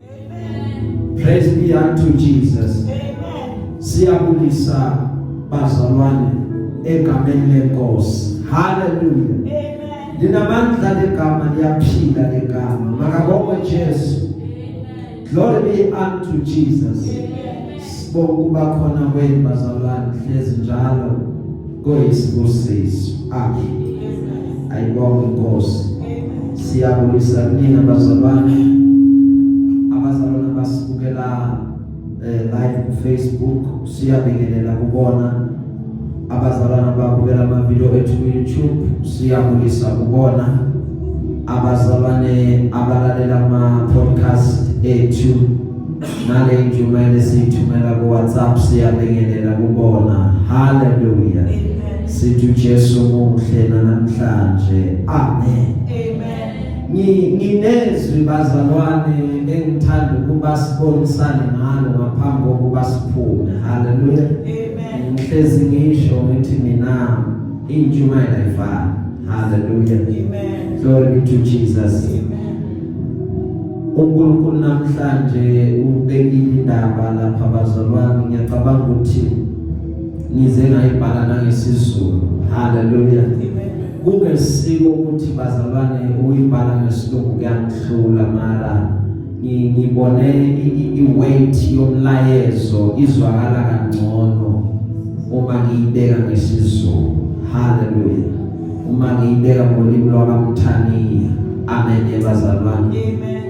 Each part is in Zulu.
Amen. Praise be unto Jesus. Amen. Siyabulisa bazalwane egameni lenkosi. Hallelujah. Amen. Linamandla legama, liyaphila legama. Makabongwe Jesu. Amen. Glory be unto Jesus. Amen. Sibonga ukuba khona kwenu bazalwane, hlezi njalo kuyisibusiso. Amen. Amen. Ayibonge inkosi. Amen. Siyabulisa kunina bazalwane, abazalwane basibukela live ku Facebook, siyabingelela kubona abazalwane ababukela ama video ethu ku YouTube, siyabulisa kubona abazalwane abalalela ama podcast ethu nale injumayelo esiyithumela ku WhatsApp, siyabingelela kubona. Hallelujah. Amen. Sithi uJesu muhle namhlanje. Amen. Amen. Nginezwi bazalwane engithanda ukuba sibonisane ngalo ngaphambi kokuba siphume. Hallelujah. Amen. Ngihlezi ngisho ngithi mina intshumayelo ayifani. Hallelujah. Amen. Glory be to Jesus. Amen. uNkulunkulu namhlanje ubekile indaba lapha bazalwane, ngiyacabanga ukuthi ngize ngayibhala nangesiZulu. Hallelujah. Amen. Kungesiko ukuthi bazalwane uyibhala ngesilungu kuyangihlula, mara ngibone i-weight yomlayezo izwakala kangcono uma ngiyibeka ngesiZulu. Hallelujah. Uma ngiyibeka ngolimi lwakaMthaniya. Amen bazalwane. Amen.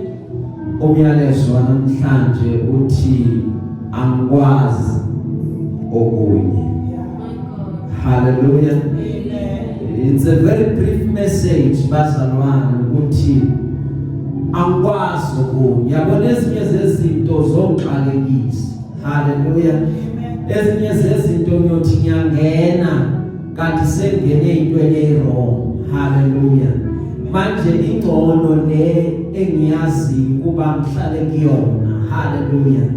Umyalezo namhlanje uthi angikwazi okunye. Yeah. My God. Hallelujah. Amen. It's a very brief message bazalwane, ukuthi angikwazi okunye. Yabona, ezinye zezinto zongixakekisa. Hallelujah. Amen. Ezinye zezinto ngiyothi ngiyangena kanti sengene intweni eyiwrong. Hallelujah. Manje ingcono le engiyaziyo kuba ngihlale kuyona. Hallelujah.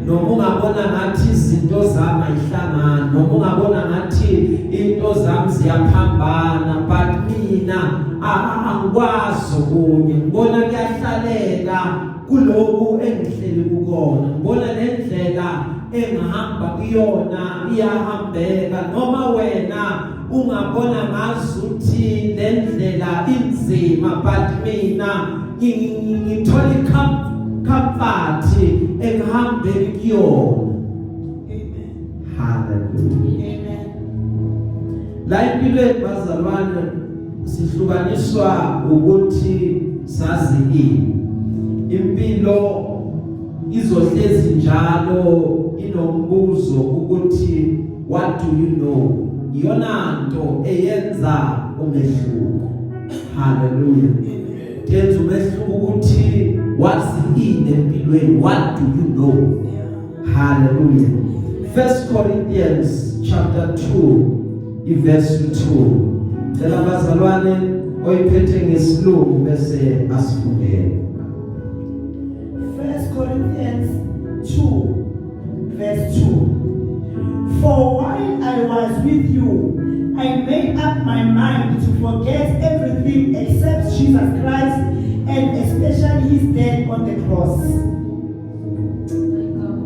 Noma ungabona ngathi izinto zami ayihlangani, noma ungabona ngathi into zami ziyaphambana, but mina angikwazi okunye. Ngibona kuyahlaleka kuloku engihleli kukona, ngibona lendlela engihamba kuyona iyahambeka, noma wena ungabona ngazuthi lendlela inzima, but mina ngithola comfort ekuhambeni kuyona. Amen. Hallelujah. Amen. La empilweni bazalwane sihlukaniswa ukuthi sazi ini. Impilo izohlezi njalo inombuzo ukuthi what do you know? Iyona nto eyenza umehluko. Hallelujah. Amen. Yenza umehluko ukuthi wazi ini empilweni. What do you know? Yeah. Hallelujah. First Corinthians chapter 2 iverse 2. Cela bazalwane oyiphethe ngesilungu bese asifundele. First Corinthians 2 verse 2. For while I was with you, I made up my mind to forget everything except Jesus Christ and especially his death on the cross. My God.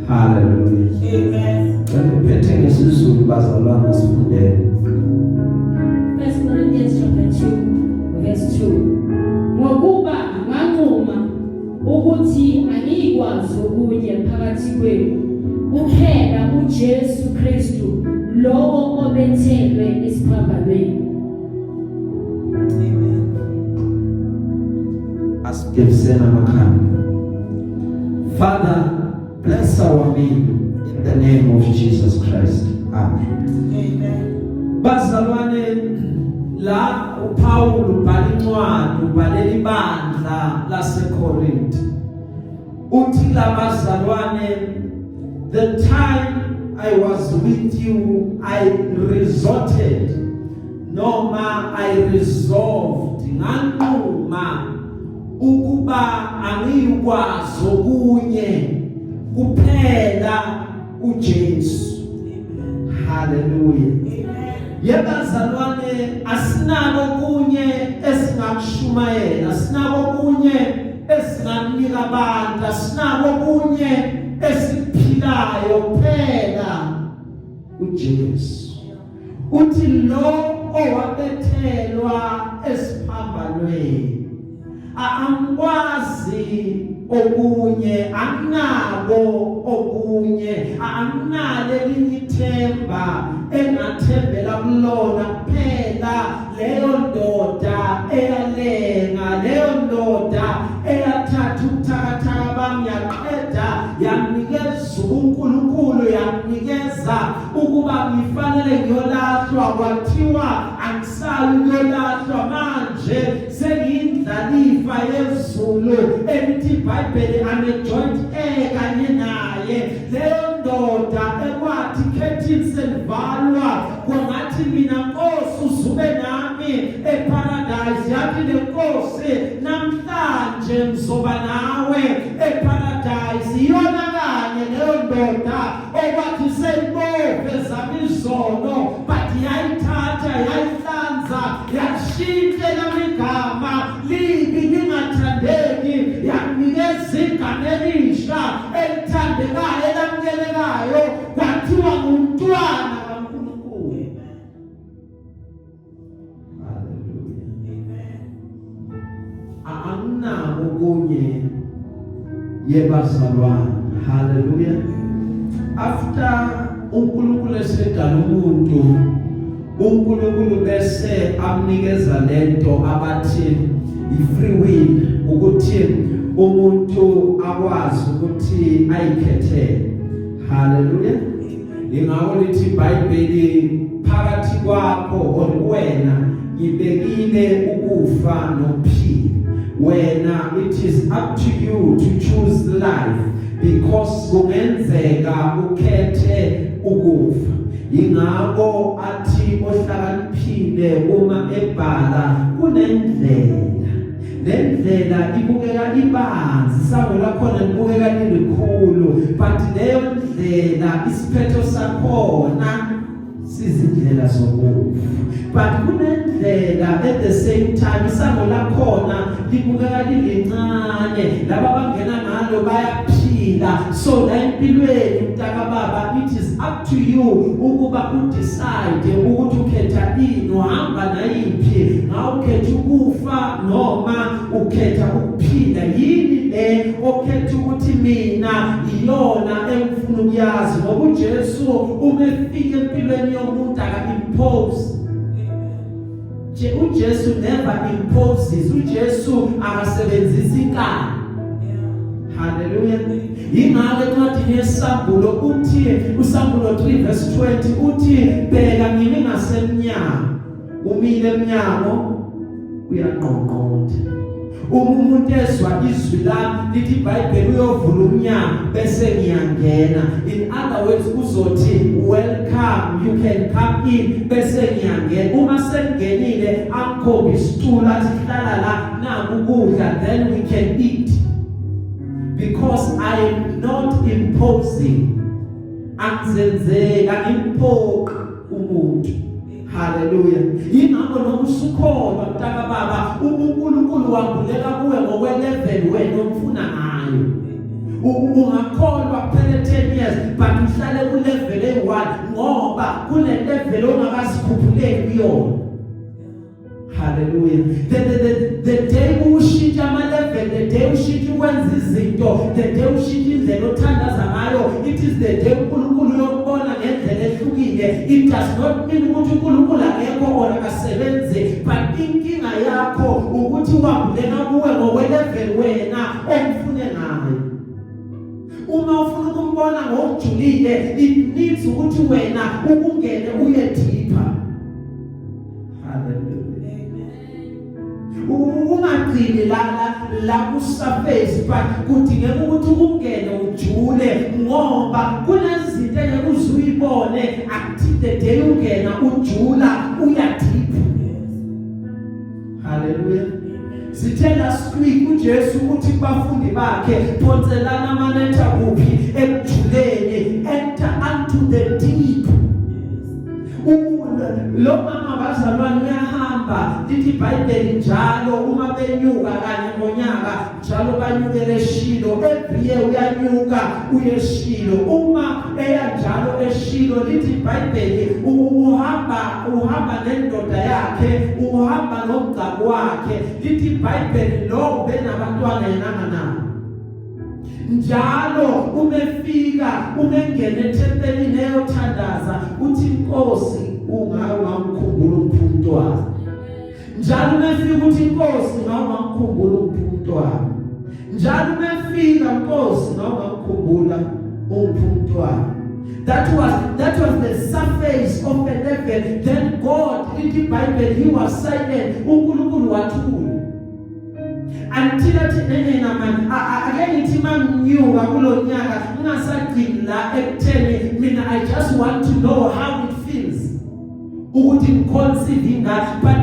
Hallelujah. Amen. Cela uphethe ngesiZulu bazalwane asifundele. First Corinthians chapter 2 verse 2. Ngokuba nganquma ukuthi angiyikwazi okunye phakathi kwenu kuphela uJesu Kristu lowo obethelwe esiphambanweni. Amen. Asigibiseni amakhanda. Father, bless our meal in the name of Jesus Christ. Amen. Amen. Bazalwane, la uPaul ubhala incwadi, ubhalela ibandla laseKorinte. Uthi labazalwane, the time I was with you, I resorted, noma I resolved, nganquma ukuba angiyukwazi okunye kuphela uJesu. Amen. Hallelujah. Amen. Yebazalwane, asinako kunye esingakushumayela, asinako kunye esingakunikeza. ukunika abantu, asinako okunye esiphilayo kuphela uJesu. Uthi lo owabethelwa esiphambanweni, angikwazi okunye, anginako okunye, anginalo elinye ithemba engathembela kulona kuphela leyo ndoda eyalenga, leyo ndoda eyathatha ubuthakathaka bami, yaqeda yanikeza uNkulunkulu, yanikeza ukuba ngifanele ngiyolahlwa. Kwathiwa angisayi ukuyolahlwa, manje sengiyindlalifa yezulu elithi iBhayibheli, I'm a joint heir kanye naye. Leyo ndoda ekwathi curtain selivalwa, kwangathi mina, Nkosi, uzube nami eparadise, yathi le Nkosi, namhlanje ngizoba nawe eparadise. Iyona kanye leyo ndoda okwathi seyibove zami izono, but yayithatha, yayihlanza, yashintsha igama libi lingathandeki, yakunikeza igama elisha elithandekayo, elamukelekayo, kwathiwa ngumntwana kaNkulunkulu. Haleluya. Anginako kunye yebazalwane. Haleluya. After uNkulunkulu esedala umuntu, uNkulunkulu bese amnikeza lento abathi i-free will, ukuthi umuntu akwazi ukuthi ayikhethele. Haleluya. Ingakho lithi iBhayibheli, phakathi kwakho or wena ngibekile ukufa nokuphila. Wena, it is up to you to choose life, because kungenzeka ukhethe ukufa. Ingakho athi ohlakaniphile uma ebhala, kunendlela, lendlela ibukeka ibanzi, isango lakhona libukeka lilikhulu, but leyo ndlela isiphetho sakhona sizindlela zokufa. But kunendlela at the same time, isango lakhona libukeka lilincane, laba abangena ngalo bayaphila. So la empilweni, mntaka baba, it is up to you ukuba udecide ukuthi ukhetha ini, uhamba nayiphi, ngawukhetha ukufa noma ukhetha ukuphila. Yini le okhetha ukuthi mina iyona engifuna ukuyazi? Ngoba uJesu uma efika empilweni yomuntu aka impose nje. uJesu never imposes. uJesu akasebenzisi inkani. Haleluya. Ingakho encwadini yeSambulo uthi, uSambulo 3 verse 20 uthi, bheka, ngimi ngasemnyango, umile emnyango, uyangqongqotha. Uma umuntu ezwa izwi lami, lithi iBhayibheli, uyovula umnyango bese ngiyangena. In other words, uzothi, welcome, you can come in, bese ngiyangena. Uma sengingenile, angikhombe isitulo, athi, hlala la, naku ukudla, then we can eat, because I am not imposing. Angizenzela imphoqa umuntu. Haleluya. Ingakho noma usukholwa, mntaka baba, uNkulunkulu wambuleka kuwe ngokwe-level wena omfuna ngayo. Ungakholwa kuphela 10 years, but uhlale ku level eyi-1, ngoba kule level ongakazikhuphuleli kuyona. Hallelujah. The day ushintsha ama level, the day ushintsha ukwenza izinto, the day ushintsha indlela othandaza ngayo, it is the day uNkulunkulu uyokubona ngendlela ehlukile. It does not mean ukuthi uNkulunkulu akekho or akasebenzi, but inkinga yakho ukuthi wambuleka kuwe ngokwe level wena omfune ngayo. Uma ufuna ukumbona ngokujulile, it needs ukuthi wena ukungene uye deeper. Hallelujah. Ungagcini la ku surface, but kudingeka ukuthi ungene ujule, ngoba kunezinto engeke uzuyibone until the day ungena ujula, uya deep. Hallelujah. Sithe last week uJesu uthi kubafundi bakhe, phonselana amanetha kuphi? Ekujuleni. Enter unto the deep. Lo mama, bazalwane, uyahamba. Bahamba, lithi iBhayibheli, njalo uma benyuka kanye ngonyaka, njalo banyukele eShilo. Every year uyanyuka uyeShilo. Uma eya njalo eShilo, lithi iBhayibheli, uhamba nendoda yakhe, uhamba nomgcabo wakhe. Lithi iBhayibheli lo benabantwana, yena anganabo. Njalo uma efika, uma engena ethempelini eyothandaza, uthi, "Inkosi, ungamkhumbula umphumntwana." Njalo uma efika uthi, "Inkosi, ungamkhumbula umphumntwana." Njalo uma efika, "Inkosi, ungamkhumbula umphumntwana." That was the surface of a level. Then God, in the Bible, he was silent. UNkulunkulu wathula until athi, "Nena man, ake ngithi manginyuka kulonyaka ngingasagcini la ekutheni mina I just want to know how it feels ukuthi ngiconceive ingane, but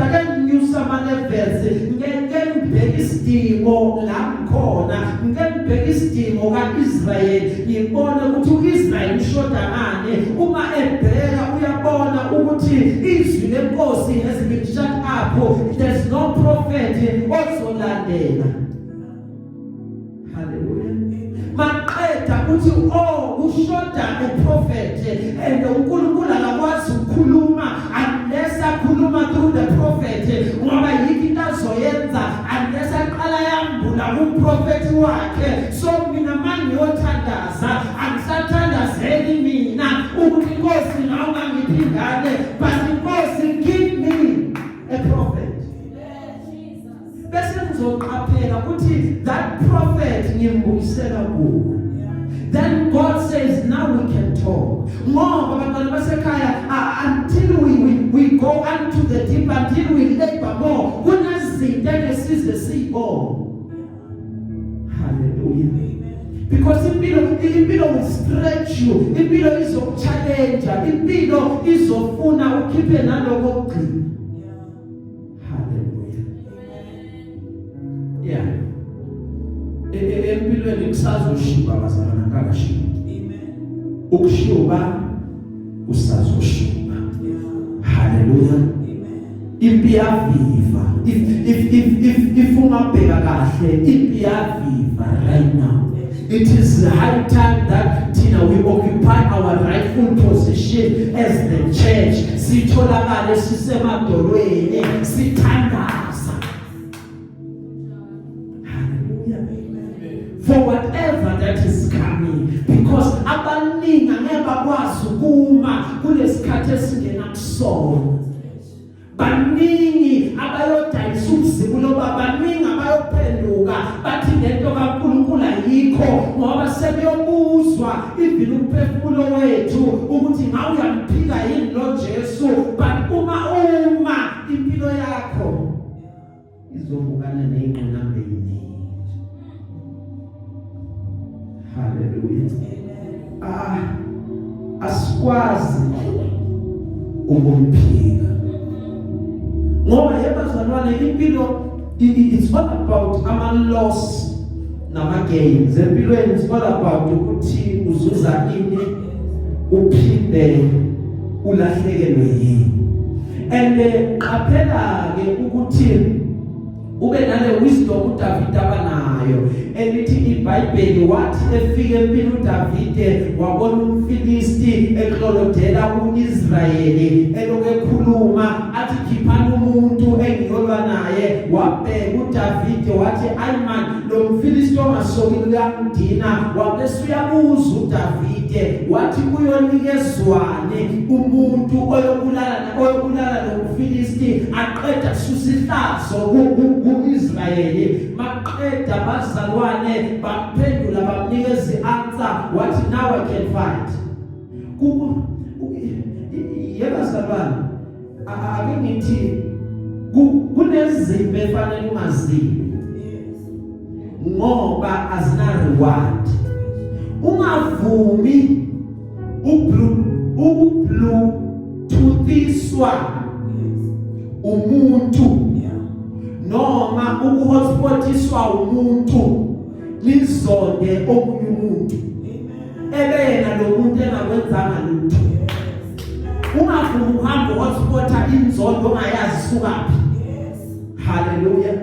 ake nginyusa ama levels, ngeke ngibheke isidingo la ngikhona, ngeke ngibheke isidingo kaIsrael, ngibone ukuthi uIsrael ushoda ngani." Uma ebheka uyabona ukuthi izwi lenkosi has been shut up, there's no prophet ozolandela. Hallelujah. Maqeda uthi, "Oh, kushoda a prophet," and uNkulunkulu akakwazi ukukhuluma unless akhuluma through the prophet, ngoba yikho into azoyenza unless aqala yambula kumprofeti wakhe. So mina mangiyothandaza, angisathandazeli mina ukuthi, "Inkosi, nawe ungangiphi ingane," but, "Inkosi, give me a prophet." Bese ngizoqaphela ukuthi that prophet ngimbuyisela kuwe. Then God says, "Now we can talk." Ngoba bantwana basekhaya, until we go unto the deep, until we labor more, kunezinto engesize siyibone. Hallelujah. Because impilo will stretch you, impilo izokuchallenge, impilo izofuna ukhiphe naloko okugcina. Hallelujah. Yeah, empilweni kusazoshiba, bazalwana, kakashiba. Ukushiba kusazoshiba. Hallelujah. Impi yaviva. If ungabheka kahle, impi yaviva right now. It is high time that thina we occupy our rightful position as the church, sitholakale sisemadolweni sithandaza. Hallelujah. For whatever that is coming, because abaningi angeke bakwazi ukuma kulesikhathi esingena kusona. Baningi abayodayisa umzibulo, baningi abayophenduka bathi lento kaNkuluNkulu ayikho, ngoba sebeyobuzwa even umphefumulo wethu ukuthi ngawe uyamphika yini lo Jesu. But uma impilo yakho izobukana nezingqinamba eziningi. Hallelujah. Ah, asikwazi ukumphika, ngoba yebazalwane, impilo it's all about ama loss nama gains empilweni. It's all about ukuthi uzuza ini, uphinde ulahlekelwe yini. And qaphela ke ukuthi ube nale wisdom uDavid abanayo, elithi iBhayibheli wathi efika empini uDavide, wabona umFilisti eklolodela uIsrayeli, eloke ekhuluma athi, "Khiphani umuntu engiyolwa naye." Wabheka uDavide wathi, "Ayi man, lo mFilisti ongasokile uyangidina." Wabese uyabuza uDavide wathi, "Kuyonikezwane umuntu oyobulala lo mFilisti, aqeda kususa ihlazo kuIsrayeli?" Maqeda, bazalwane, bamphendula, bamnikeza ianswer, wathi, "Now I can fight." Kubo yebazalwane, ake ngithi kunezimpi efanele ungazibi ngoba azina reward. Ungavumi ukubluetoothiswa umuntu noma ukuhotspotiswa umuntu, lizonde omunye umuntu ebe yena lo muntu engakwenzanga lutho. Ungavumi ukuhamba hotspota inzondo ongayazi isukaphi. Yes. Hallelujah.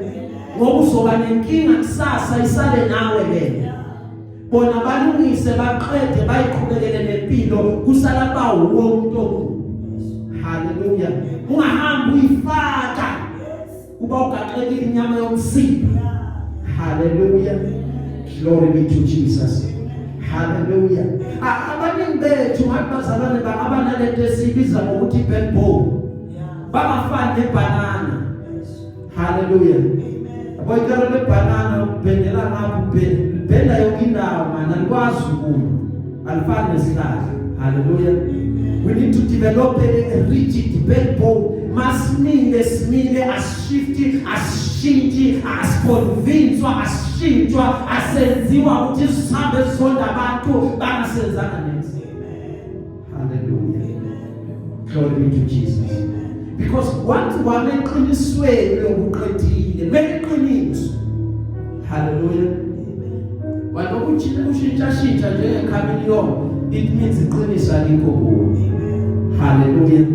Ngoba uzoba nenkinga kusasa isale nawe le. Bona balungise baqede bayiqhubekele nempilo kusala bawuwo umuntu omubi. Hallelujah. Ungahambi uyifaka. Kuba ugaqekile inyama yomsipha. Hallelujah. Glory be to Jesus. Hallelujah. Abaningi bethu ngathi bazalwane abanalento esibiza ngokuthi backbone. Bangafani nebanana. Hallelujah. Yabo ikaro lebanana ubhendela ngapha ubhenda yonke indawo man alikwazi ukuma. Alifani nesihlahla. Hallelujah. We need to develop a rigid backbone. Masimile simile asishifti asishintshi asiconvincewa asishintshwa asenziwa ukuthi sihambe sizonda abantu bangasenzanga next. Hallelujah. Glory be to Jesus. Because once wame eqinisweni uyokuqedile, mele iqiniso. Hallelujah. Waloku ushintsha shintsha njenge-chameleon, it means iqiniso alikho kuwe. Hallelujah.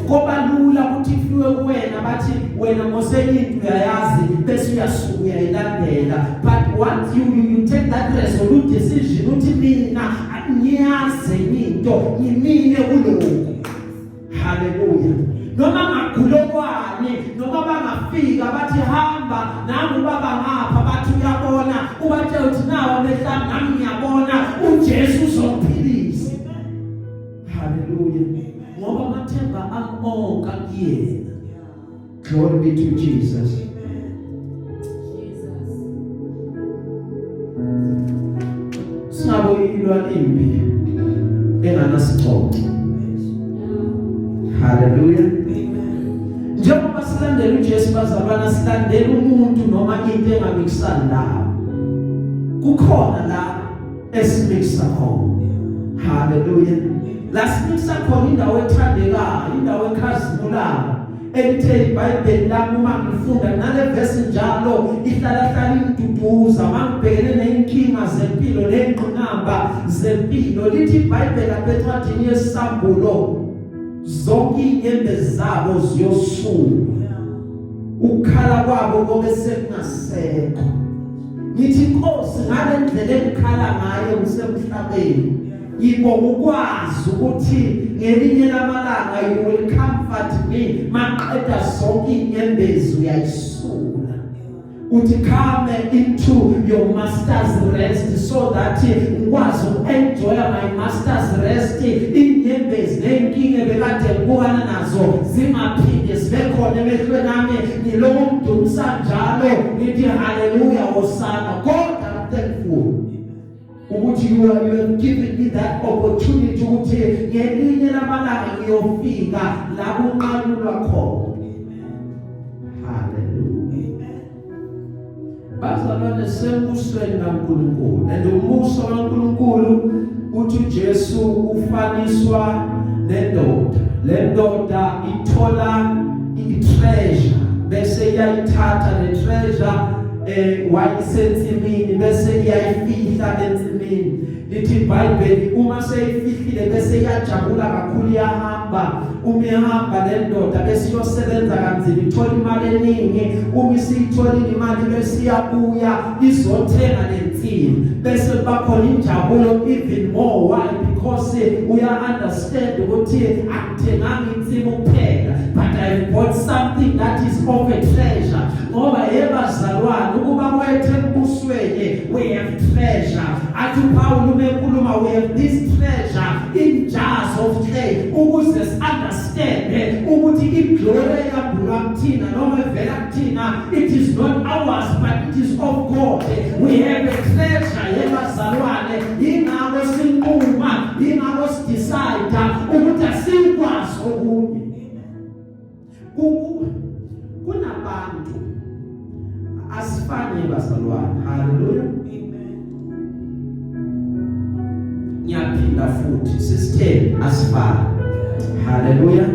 Koba lula ukuthi kufiwe kuwena bathi wena ngosenye into uyayazi bese uyasuka uyayilandela, but once you take that resolute decision uthi mina ngiyazi enye into, ngimile kulokhu. Hallelujah. Noma ngagulokwane noma bangafika bathi hamba nangu baba ngapha bathi uyabona, ubatshela ukuthi nawo amehlo ami nami ngiyabona, uJesu uzongiphilisa. Hallelujah. Ngoba amathemba ami onke akuyena. Glory be to Jesus. Jesus. Singaboyilwa impi enganasicoco. Hallelujah. Njengoba silandela uJesu bazalwana, silandela umuntu noma into engamikisani ndawo. Kukhona la esimikisa khona. Hallelujah. La simikisa khona indawo ethandekayo, indawo ekhazimulayo. Elithe iBhayibheli lami uma ngifunda nale verse njalo ihlala hlala ingiduduza mangibhekene nezinkinga zempilo nezingqinamba zempilo. Lithi iBhayibheli lapha encwadini yeSambulo, zonke inyembezi zabo ziyosuka, ukukhala kwabo kobe sekungasekho. Ngithi Nkosi, ngale ndlela engikhala ngayo ngisemhlabeni, ngibonga ukwazi ukuthi ngelinye lamalanga you will comfort me. Maqeda zonke inyembezi uyayisula, uthi come into your master's rest, so that ngikwazi uku-enjoya my master's rest. Inyembezi ney'nkinga ebekade ngibukana nazo zingaphinde zibe khona emehlweni ami. Ngiloku ngidumisa njalo ngithi haleluya, hosana. God, I'm thankful ukuthi you have given me that opportunity ukuthi ngelinye lamalanga ngiyofika la kunqanyulwa khona. Hallelujah. Bazalwane, sembusweni kaNkulunkulu, and umbuso kaNkulunkulu uthi uJesu ufaniswa nendoda. Le ndoda ithola i-treasure bese iyayithatha le treasure wayisensimini bese iyayifihla ensimini. Lithi iBhayibheli uma seyifihlile bese iyajabula kakhulu, iyahamba. Uma ihamba le ndoda bese iyosebenza kanzima, ithola imali eningi. Uma isiyitholile imali bese iyabuya izothenga lensimi, bese kuba khona injabulo even more. Why? Because uya understand ukuthi akuthenganga insimi kuphela, but I've bought something that is of a treasure. Ngoba yebazalwane, ukuba kwethu embusweni we have treasure. Athi uPaul uma ekhuluma, we have this treasure in jars of clay, ukuze si-understand ukuthi iglory eyambulwa kuthina noma evela kuthina, it is not ours but it is of God. We have a treasure, yebazalwane. Yingakho sinquma, yingakho sidecide ukuthi asikwazi okunye. Kunabantu asifani bazalwane. Haleluya. Ngiyaphinda futhi, sisitheni? Asifani. Haleluya.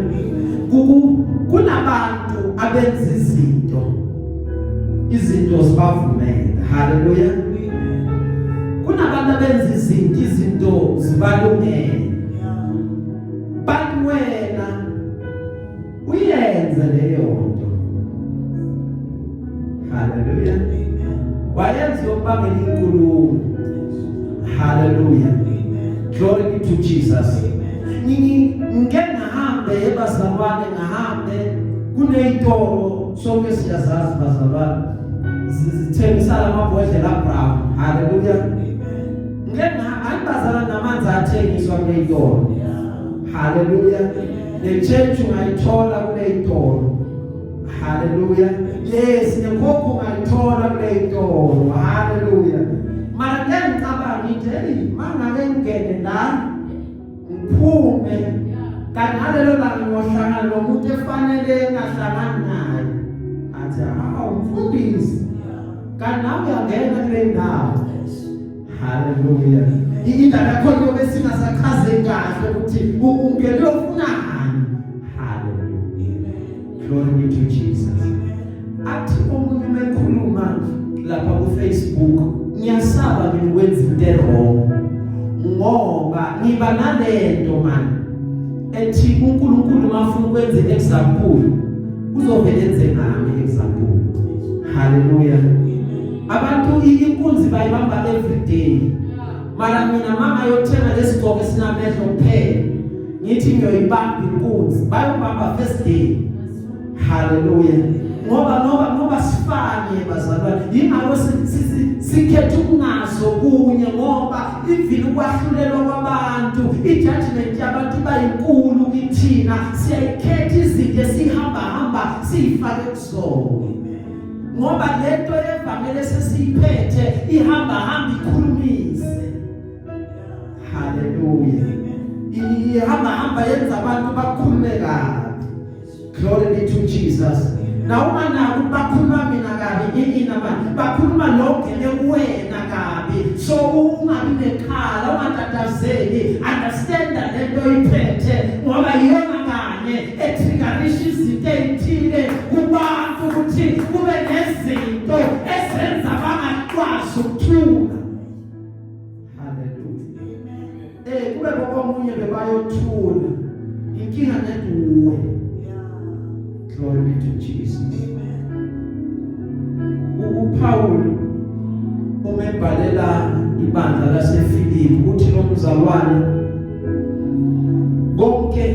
Kunabantu abenza izinto zibavumela. Haleluya. Kunabantu abenza izinto, izinto zibalungele, but wena Wayenza leyo nto. Hallelujah. Amen. Wayenza yokubangela inkulumo. Hallelujah. Amen. Glory be to Jesus. Amen. Ngiki ngike ngahambe, ebazalwane, ngahambe kuneyitoro, sonke siyazazi, bazalwane, zithengisa lamabhodlela brown. Hallelujah. Amen. Ngike ngihamba, namanzi athengiswa kuleyitoro. Hallelujah. Ne-church ungayithola kuleyitoro. Hallelujah. Yes, nekhokho ungayithola kuleyitoro. Hallelujah. Mara ke ngicabanga ngithi, hey, mangake ngene la, ngiphume, kanti ngalelo langa ngiyohlangana nomuntu efanele engahlangani naye, athi, "Hawu, mfundisi," kanti nawe uyangena kule ndawo. Hallelujah. Indaba yakho yobe singasachaze kahle ukuthi ungene uyofunani. Hallelujah. Glory be to Jesus. Athi omunye uma ekhuluma lapha ku Facebook, "Ngiyasaba mina ukwenza into wrong ngoba ngiba nalento man ethi uNkulunkulu mafuna ukwenza example, uzovele enze ngami example." Hallelujah. Abantu inkunzi bayibamba every day, mara mina mama yothenga lesigqoko esinamehlo kuphela, ngithi ngiyoyibamba inkunzi, bayobamba first day. Hallelujah. Ngoba sifanye, bazalwane, yingakho sikhetha ukungazo kunye, ngoba even ukwahlulelwa kwabantu, ijudgment yabantu bayinkulu kithina. Siyayikhetha izinto esihamba hamba siyifake kuzona, ngoba lento yevangeli sesiyiphethe ihamba hamba ikhulumise. Hallelujah. Ihamba hamba yenza abantu bakhulume kabi. Glory be to Jesus. Na uma naku bakhuluma mina kabi, yini manje bakhuluma lokho kuwena kabi, so ungabi nekhala, ungatatazeli. Understand lento oyiphethe, ngoba iyona kanye etriggerisha izinto ezithile kubantu ukuthi kube nezinto ezenza bangakwazi ukuthula. Hallelujah. Kube komunye bebayothula, inkinga neduwe. Glory be to Jesus. UPaul uma ebhalela ibandla laseFilipi, uthi lo mzalwane, "Konke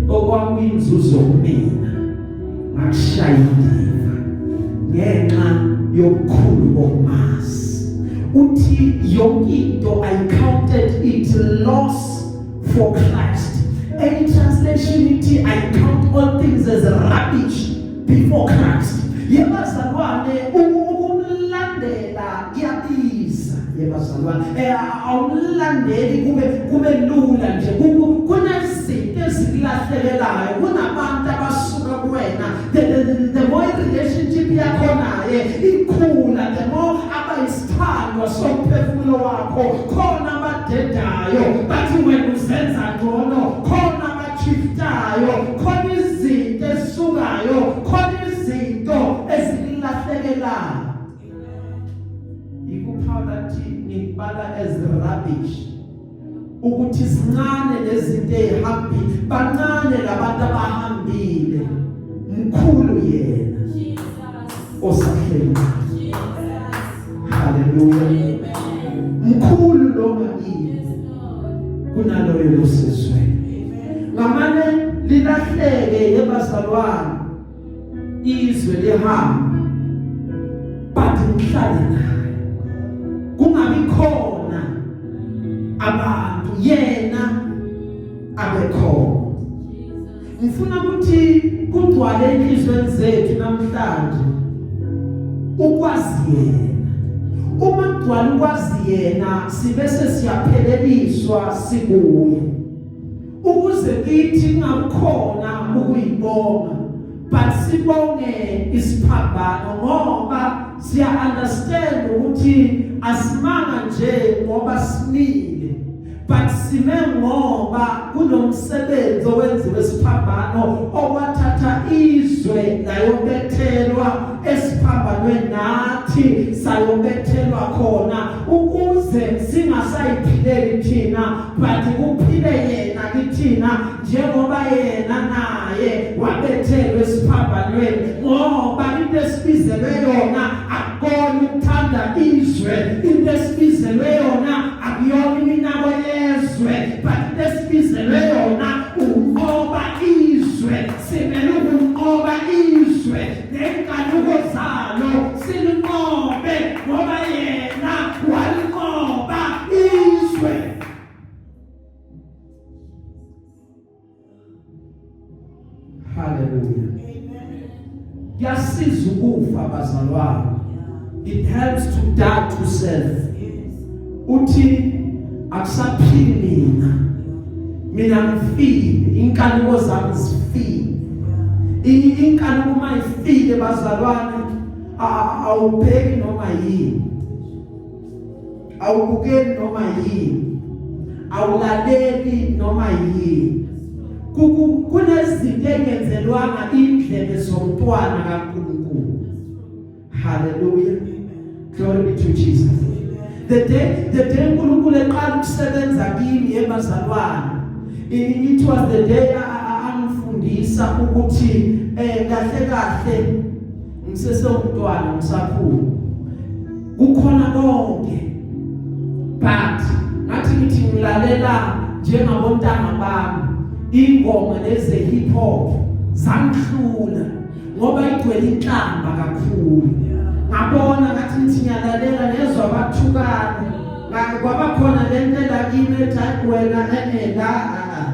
okwakuyinzuzo kumina ngakushaya indiva ngenxa yobukhulu bokumazi." Uthi yonke into, "I counted it loss for Christ." Any translation ithi, "I count all things as rubbish before Christ." Yebazalwane, ukumlandela kuyabiza, yebazalwane. Awumlandeli kube lula nje. Kunezinto ezikulahlekelayo, kunabantu abasuka kuwena. The more relationship yakho naye ikhula, the more abayisithandwa somphefumulo wakho. Khona abadedayo bathi wena uzenza ngcono, khona abashiftayo, khona izinto ezisukayo, khona izinto ezikulahlekelayo. IkuPaul athi, "Ngikubala as rubbish," ukuthi sincane lezinto ezihambile, bancane labantu abahambile, mkhulu yena osahleli. Haleluya. Mkhulu lo ngakini kunaloyo losezweni. Ngamane lilahleke, yebazalwane, izwe lihamba, but ngihlale naye, kungabi khona abantu, yena abekhona. Ngifuna ukuthi kugcwale enhlizweni zethu namhlanje ukwazi yena. Uma kugcwala ukwazi yena, sibese siyapheleliswa sikuye, ukuze kithi kungakhona ukuyibonga, but sibonge isiphambano, ngoba siya understand ukuthi asimanga nje ngoba simile, but sime ngoba kunomsebenzi owenziwe esiphambano, owathatha izwe layobethelwa esiphambanweni nathi. sathi sayobethelwa khona ukuze singasayiphileli thina, but kuphile yena kithina, njengoba yena naye wabethelwe esiphambanweni. Ngoba into esibizelwe yona akukona ukuthanda izwe, into esibizelwe yona akuyona iminako yezwe, but into esibizelwe yona ukunqoba izwe. Simele ukunqoba izwe nenkanuko zalo, silinqobe ngoba yena walinqoba izwe. Hallelujah. Kuyasiza ukufa, bazalwane. It helps to die to self. Uthi akusaphili mina, mina ngifile, inkanuko zami zifile. Inkanuko uma ifile, bazalwane, awubheki noma yini, awubukeli noma yini, awulaleli noma yini. Kunezinto engenzelwanga indlebe zomntwana kaNkulunkulu. Hallelujah, glory be to Jesus. The day uNkulunkulu eqala ukusebenza kimi, yebazalwane, it was the day angifundisa ukuthi kahle kahle ngisesewumntwana, ngisakhula, kukhona konke, but ngathi ngithi ngilalela njengabontanga bami ingoma leze hip hop, zangihlula ngoba igcwele inhlamba kakhulu. Ngabona ngathi ngithi ngiyalalela, ngezwa bathukana, kwaba khona lento la kimi ethi, "Hayi wena, la ah, ah.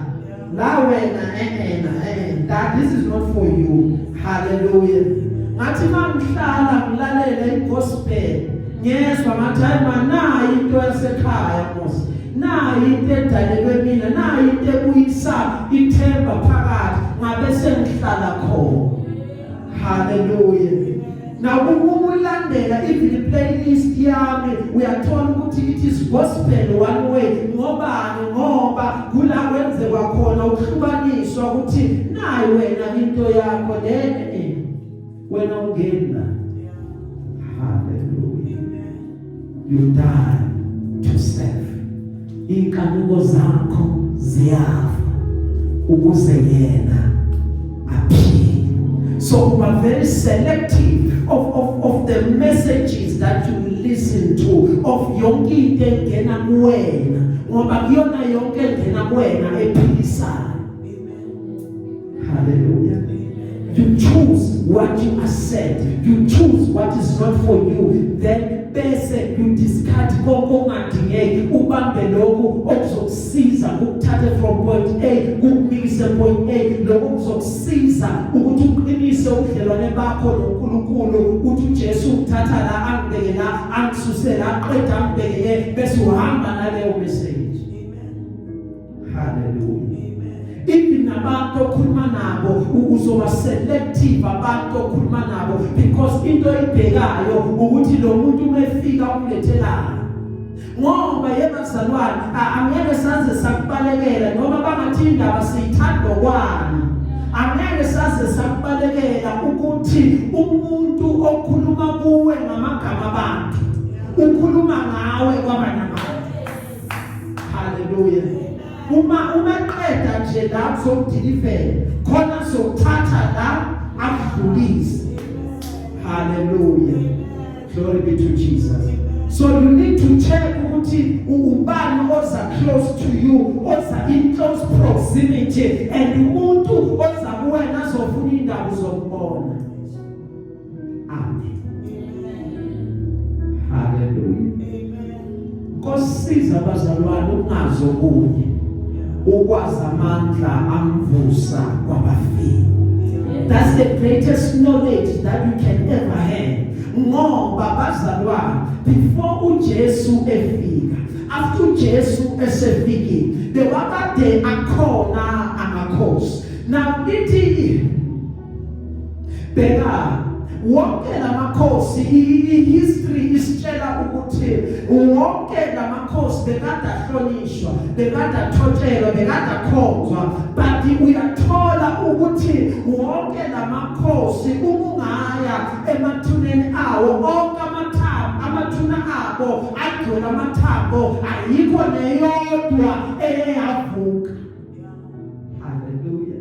La wena, eh na that this is not for you." Hallelujah. Ngathi mangihlala ngilalela igospel, ngezwa ngathi, "Hayi manayi into yasekhaya mos, nayi into edalelwe mina, nayi into ebuyisa ithemba phakathi." Ngabe sengihlala khona. Hallelujah. Now uma ulandela even i-playlist yami, uyathola ukuthi it is gospel one way. Ngobani? Ngoba kula kwenzekwa khona ukuhlukaniswa ukuthi nayi wena into yakho le, wena ungeni la. Hallelujah. You die to self, inkanuko zakho ziyafa ukuze yena aphile. So uba very selective of the messages that you listen to, of yonke into engena kuwena, ngoba kuyona yonke engena kuwena ephilisayo. Hallelujah. You choose what you accept, you choose what is not for you, then bese you discard konke okungadingeki, ubambe lokhu okuzokusiza ukuthathe from point A kukumise point A, lokhu kuzokusiza ukuthi uqinise ubudlelwane bakho noNkulunkulu. Uthi uJesu ukuthatha la, angibeke la, angisuse la, aqeda angibeke le, bese uhamba naleyo message. Hallelujah. Even nabantu okhuluma nabo, uzoba selective abantu okhuluma nabo, because into oyibhekayo ukuthi lo muntu uma efika umlethelana. Ngoba yebazalwane, angeke saze sakubalekela noma bangathi indaba siyithanda okwani, angeke saze sakubalekela ukuthi umuntu okhuluma kuwe ngamagama abantu ukhuluma ngawe kwabanye abantu. Haleluya. Uma umeqeda nje la kuzokudeliver khona, sokuthatha la akudlulise. Haleluya, glory be to Jesus. So you need to check ukuthi ubani oza close to you, oza in close proximity, and umuntu oza kuwena azofuna indaba uzombona. Amen. Haleluya. Nkosiza abazalwane ukungazi okunye, ukwazi amandla amvusa kwabafile. That's the greatest knowledge that you can ever have. Ngoba bazalwane, before uJesu efika, after uJesu esefikile, bewakade akhona amakhosi. Now ithi bheka wonke lamakhosi, i-history isitshela ukuthi wonke lamakhosi bekade ahlonishwa, bekade athotshelwa, bekade akhonzwa, but uyathola ukuthi wonke lamakhosi, uma ungaya emathuneni awo onke Amathuna abo agcwele amathambo, ayikho neyodwa eyavuka. Haleluya.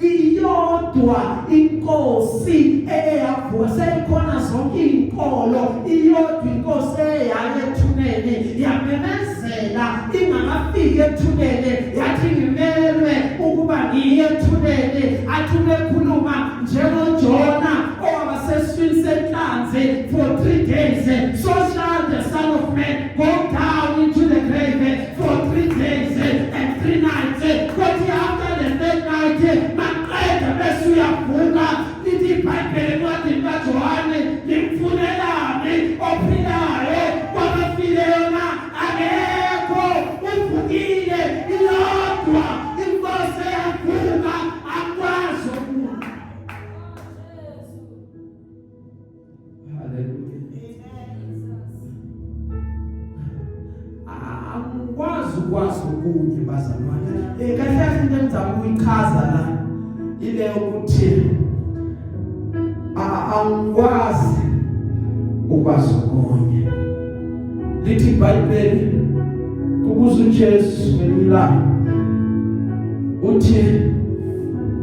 Iyodwa inkosi eyavuka. Seyikhona zonke izinkolo, iyodwa inkosi eyaye ethuneni yamemezela ingakafiki ethuneni, yathi ngimelwe ukuba ngiye ethuneni. Athi ubekhuluma njengoJona owaba sesiswini senhlanzi for 3 days, so shall the Son of Man go down into the grave for 3 days and 3 nights. Kwathi after the third night, maqeda bese uyavuka. Lithi iBhayibheli encwadini kaJohane, nimfunelani ophilayo kwabafileyo na? Akekho, uvukile. Iyodwa inkosi eyavuka, akwazi okunye. Haleluya. Angikwazi ukwazi okunye, bazalwane. Kahle kahle into engizama ukuyichaza la ile ukuthi angikwazi ukwazi okunye. Lithi iBhayibheli, kubuza uJesu ngelinye ilanga, uthi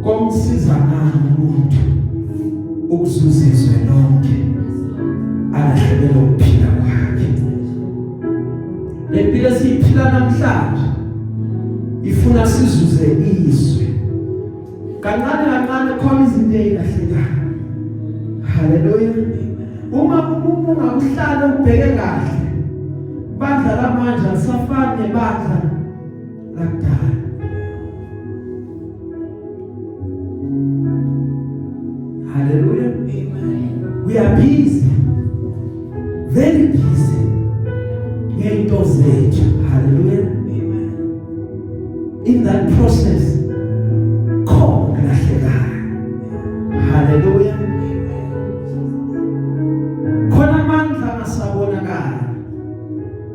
komsiza ngani umuntu ukuzuza izwe lonke alahlekelwe ukuphila kwakhe? Lempilo esiyiphila namhlanje ifuna sizuze izwe kancane kancane, khona izinto ezilahlekayo. Haleluya. Uma ungakuhlala ubheke kahle, bandla lamanje alisafani nebandla lakudala. Haleluya. We are busy, very busy ngento zethu. Haleluya. In that process khona kulahlekayo. Haleluya. Khona amandla angasabonakala,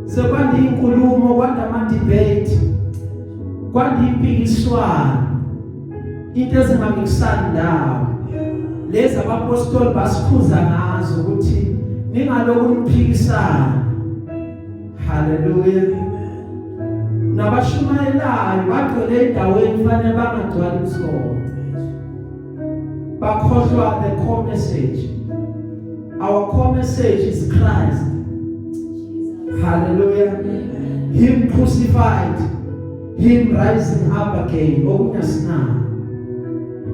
sekwanda inkulumo, kwanda ama debate, kwanda impikiswano, into ezingamikisani ndawo, lezi abapostoli basikhuza ngazo ukuthi ningaloku niphikisana. Haleluya. Nabashumayelayo bagcwele endaweni fanele bangagcwali kusona, bakhohlwa the core message. Our core message is Christ. Hallelujah. Him crucified, him rising up again. Okunye asinako.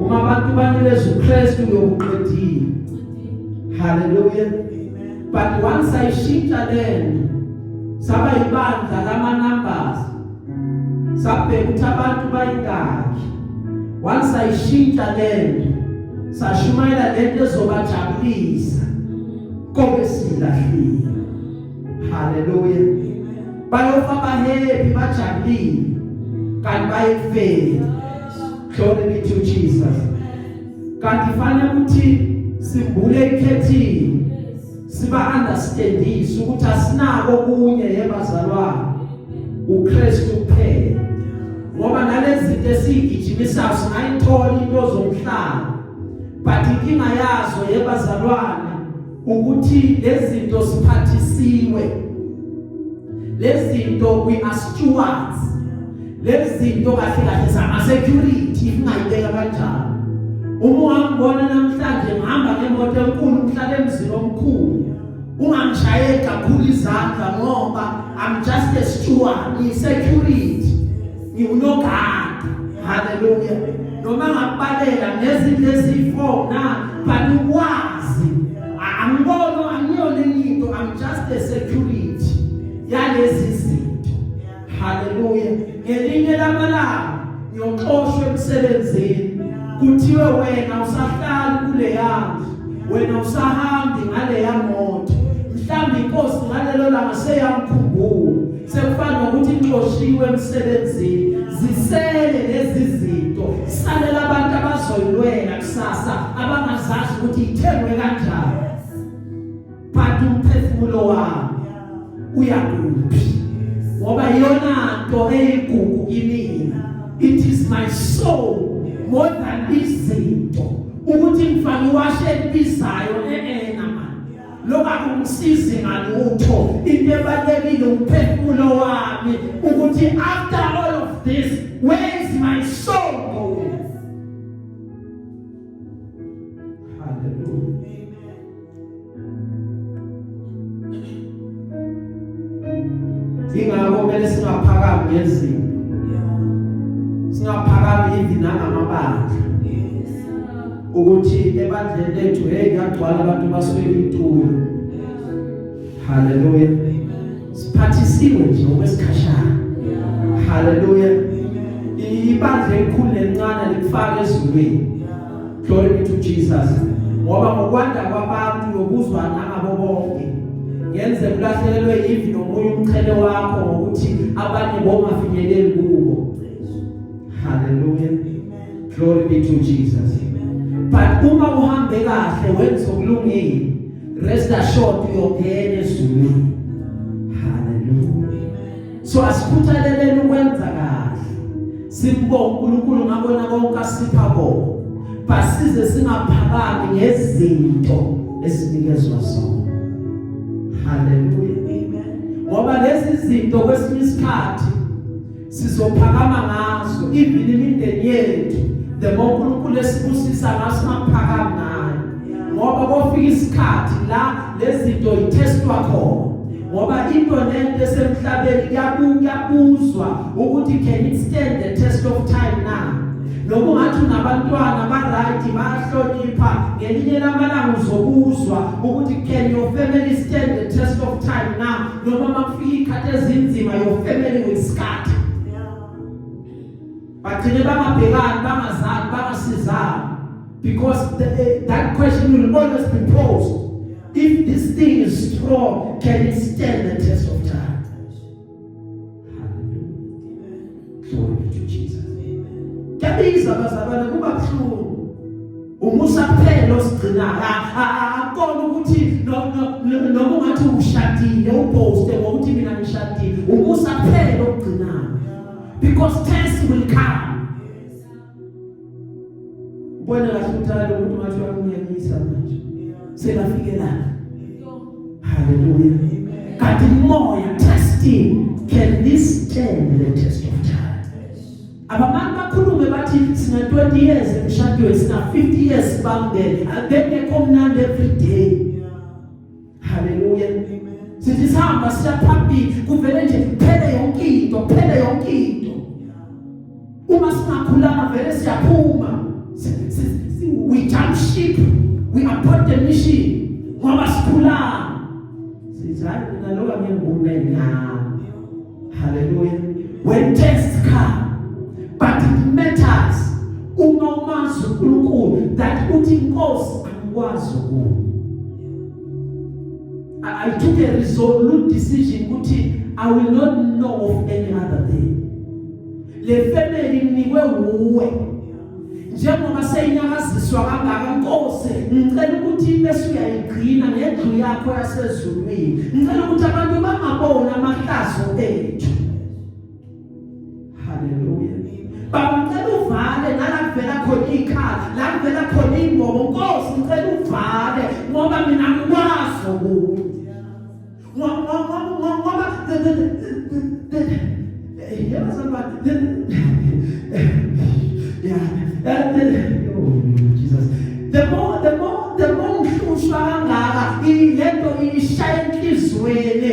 Uma abantu banikeza uKristu, uyokuqedile. Hallelujah. But once ayishintsha lento, saba ibandla lama numbers, sabheka ukuthi abantu bayingaki. Once ayishintsha lento, sashumayela lento ezobajabulisa, kobe silahlile. Haleluya. Bayofa bahappy, bajabulile, kanti bayekufeni. Glory be to Jesus. Kanti fanele ukuthi simbule ikhethini, siba understandise ukuthi asinako kunye yebazalwane, uKristu kuphela, ngoba nalezi zinto esiyigijimisayo singayithola into zomhlaba, but inkinga yazo yebazalwane ukuthi lezi zinto siphathisiwe, lezi zinto we are stewards, lezi zinto kahle kahle sama security, if ungayibeka kanjalo. Uma ungangibona namhlanje ngihamba ngemoto enkulu, ngihlala emzini omkhulu, ungangishayeli kakhulu izandla, ngoba I'm just a steward, ngiyi-security, ngiwunogada. Haleluya. Noma ngakubalela ngezindlu eziyi-4 na, but ukwazi angibona angiyona enye into, I'm just a security yalezi zinto. Haleluya. Ngelinye lamalanga ngiyoxoshwa emsebenzini, kuthiwe wena usahlali kuleya ndlu, wena usahambi ngaleya moto. Mhlawumbe inkosi ngalelo langa seyamkhumbula, sekufana nokuthi ixoshiwe emsebenzini, zisele lezi zinto, salela abantu abazoyilwela kusasa, abangazazi ukuthi ithengwe kanjani. But umphefumulo wami uyakuphi? Ngoba iyona nto eyigugu kimina, it is my soul more than izinto, ukuthi ngifake iwashe elibizayo, eh man. Lokakungisizi ngalutho. Into ebalekile umphefumulo wami ukuthi after all of this, where is my soul going? Hallelujah. Ingakho kumele singaphakami ngezinto. Singaphakami even nangamabandla. Ukuthi ebandleni lethu, hey, kuyagcwala abantu baswele itulo. Hallelujah. Siphathisiwe nje okwesikhashana. Hallelujah. Ibandla elikhulu nelincane likufaka ezulwini. Glory be to Jesus. Ngoba ngokwanda kwabantu yokuzwa nangabo bonke, ngenze kulahlekelwe yivi nomunye umqhele wakho ngokuthi abanye bongafinyeleli kubo. Hallelujah. Glory be to Jesus. But uma uhambe kahle, wenza okulungile, rest assured uyongena ezulwini. Hallelujah. So asikhuthaleleni ukwenza kahle, simbonge uNkulunkulu ngabona konke asipha kona, basize singaphakami ngezinto esinikezwa zona. Hallelujah. Ngoba lezi zinto kwesinye isikhathi sizophakama ngazo, even imindeni yethu, the more uNkulunkulu esibusisa ngaso, singaphakami ngayo, ngoba kofika isikhathi la lezi zinto itestwa khona, ngoba into nento esemhlabeni kuyabuzwa ukuthi can it stand the test of time na. Noma ungathi unabantwana ba right, bayahlonipha, ngelinye lamalanga uzobuzwa ukuthi can your family stand the test of time na. Noma makufika ikhathi ezinzima, your family will scatter, bagcine bangabhekani, bangazani, bangasizani, because that question will always be posed: if this thing is strong, can it stand the test of time? Hallelujah. Glory be to Jesus. Kuyabiza, bazalwane, kuba buhlungu. Umusa kuphela osigcinayo. Akukona ukuthi noma ungathi ushadile, uboaste ngokuthi mina ngishadile. Umusa kuphela okugcinayo, because tests will come. Ubona kahle ukuthi hayi, lo muntu ngathi uyakunyanyisa manje, sekafikela. Hallelujah. Kanti moya testing, can this stand the test of time? Abamani bakhulume bathi sina 20 years emshadweni, sina 50 years sibambene, bengekho mnandi every day. Hallelujah. Sithi sihamba siya phambili, kuvele nje kuphele yonke into, kuphele yonke into. Uma singakhulanga vele siyaphuma, we jump ship, we abort the mission, ngoba sikhulanga sithi hayi, mina lo angeke ngikume na. Hallelujah. When tests come, but it matters uma umazi uNkulunkulu that uthi, "Inkosi, angikwazi okunye." I took a resolute decision ukuthi I will not know of any other thing. Le family nginikwe wuwe, njengoba seyinyakaziswa kangaka, Nkosi, ngicela ukuthi bese uyayigcina ngendlu yakho yasezulwini. Ngicela ukuthi abantu bangaboni amahlazo ethu. Haleluya. Baba, ngicela uvale nala kuvela khona ikhala, la kuvela khona imbobo. Nkosi, ngicela uvale, ngoba mina ngikwazi okunye, ngoba the yebo bazalwane, yeah, oh Jesus, the more ngihlushwa kangaka, lento ishaya enhlizweni,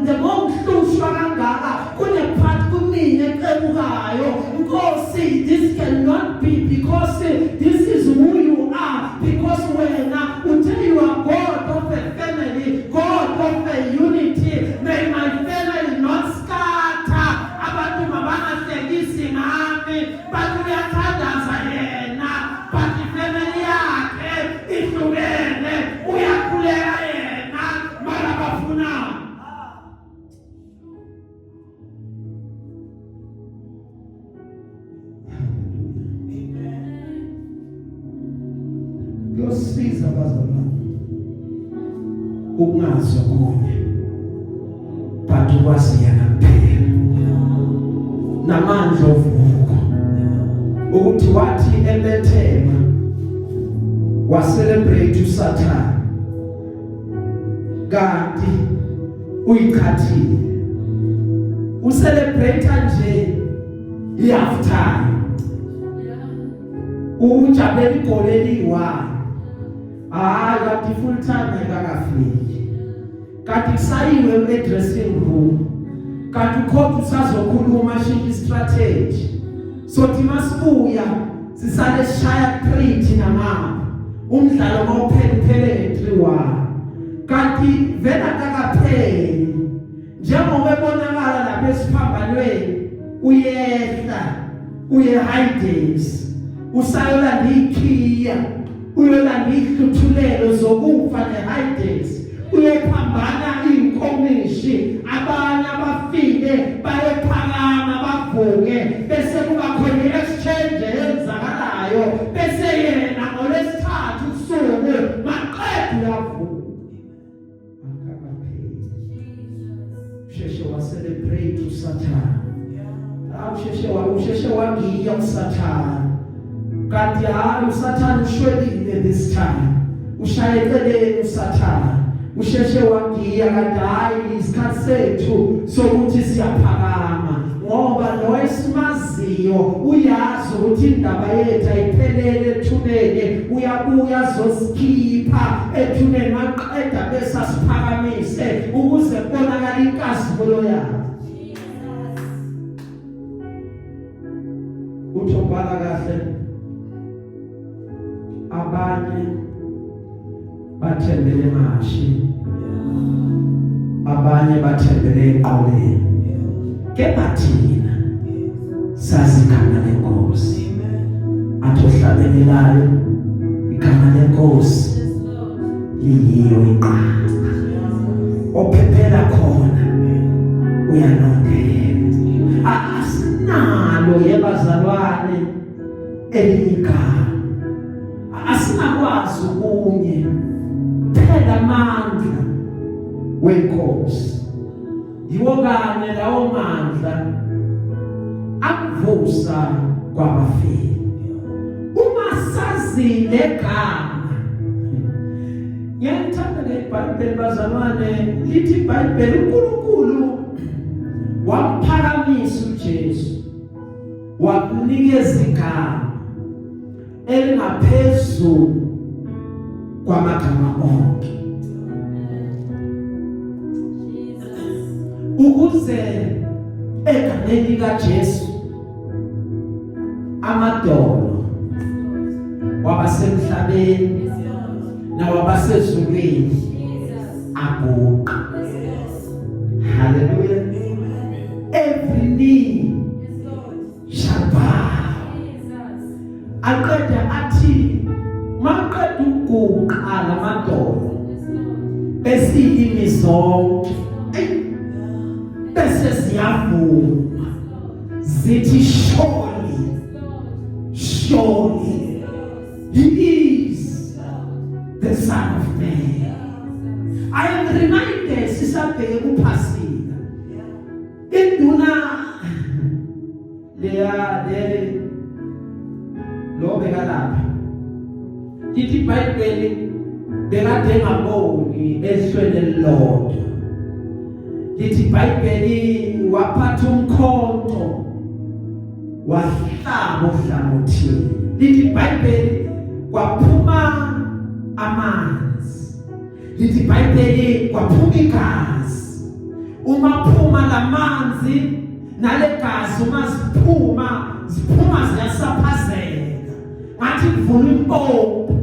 the more ngihlushwa kangaka, kune part kumina eqebukayo. Nkosi, this cannot be, because this is who you are, because wena uthe you are God of a family, God of a unity. May my family not scatter. Abantu mabangahlekisi ngami, bathi uyathandaza yena but ifamily yakhe ihlukene, uyakhuleka yena mara bafuna. Kuyosiza, bazalwane, ukungazi okunye but ukwazi yena kuphela namandla ovuko, ukuthi wathi ebethelwa wa celebrate uSathane. Kanti uyiqhathile, ucelebrate nje i-half time, ujabulela igoli eliyi-1. Hayi, kanti full time ayikakafiki, kanti kusayiwe e-dressing room, kanti ucoach usazokhuluma, ashintshe strategy. Sothi masibuya sisale sishaya 3 thina ngapha, umdlalo mawuphela uphele nge-3-1, kanti vele akakapheli. Njengoba ebonakala lapha esiphambanweni, uyehla uye Hades, usayolanda ikhiya, uyolanda ihluthulelo zokufa neHades, uyophambana inkomishi, abanye abafile bayephakama bavuke, bese kuba khona i-exchange eyenzakalayo, bese yena ngolwesithathu usuku maqeda uyavuka. Akakapheli, usheshe wa celebrate uSathane. Usheshe wangiya uSathane, kanti hayi, uSathane ushwelile this time, ushaye eceleni uSathane. Usheshe wagiya, kanti hayi, isikhathi sethu sokuthi siyaphakama, ngoba lo esimaziyo uyazi ukuthi indaba yethu ayiphelele ethuneni. Uyabuya azosikhipha ethuneni, maqeda bese asiphakamise ukuze kubonakale inkazimulo yakhe. Uthi ubhala kahle, abanye bathembele emahashi, abanye bathembele enqoleni, kepha thina sazi igama lenkosi. Athi ohlabelelayo, igama lenkosi liyiyo inqaba, ophephela khona uyalondeka. Asinalo, yebazalwane, elinye igama, asingakwazi okunye phela. Amandla wenkosi yiwo kanye lawo mandla akuvusa kwabafile. Uma sazile gama, ngiyalithanda ngeBhayibheli, bazalwane, lithi iBhayibheli uNkulunkulu wamphakamisa uJesu, wakunikeza igama elingaphezulu kwamagama onke, ukuze egameni likaJesu amadolo wabasemhlabeni nawabasezulwini aguqa. Hallelujah! Every knee shall bow. Aqeda athi maqeda ukuguqa lamadolo, bese ilimi zonke bese ziyavuma zithi, "Surely, surely he is the Son of Man." I am reminded, sisabheke kuphasika, induna leya lele lo bekalapha, lithi iBhayibheli bekade engaboni ehlweni elilodwa. Lithi iBhayibheli waphatha umkhonto, wahlaba ohlangothini. Lithi iBhayibheli kwaphuma amanzi, lithi iBhayibheli kwaphuma igazi. Uma phuma lamanzi nalegazi, uma ziphuma, ziphuma ziyasaphazeka ngathi kuvula impompi.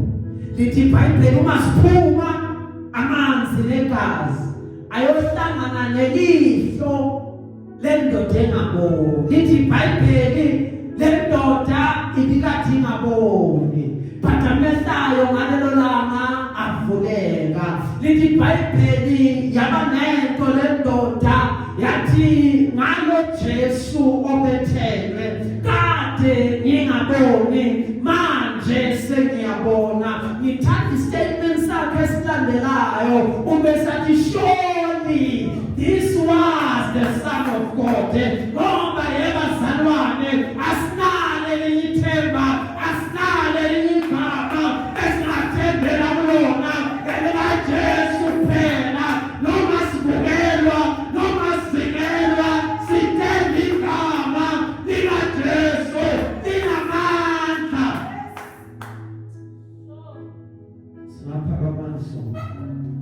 Lithi iBhayibheli uma siphuma amanzi negazi, ayohlangana nelihlo lendoda engaboni. Lithi iBhayibheli lendoda ibikade ingaboni, but amehlayo ngalelo langa avuleka. Lithi iBhayibheli yaba nento lendoda, yathi, "Ngalo Jesu obethelwe, kade ngingaboni, manje sengiyabona." Ngithanda istatement sakhe esilandelayo, ube sathi, "Surely this was the Son of God." Ngoba yebazalwane, asinalo elinye ithemba, asinalo elinye igama esingathembela kulona, elikaJesu kuphela. Singaphakamani sonke.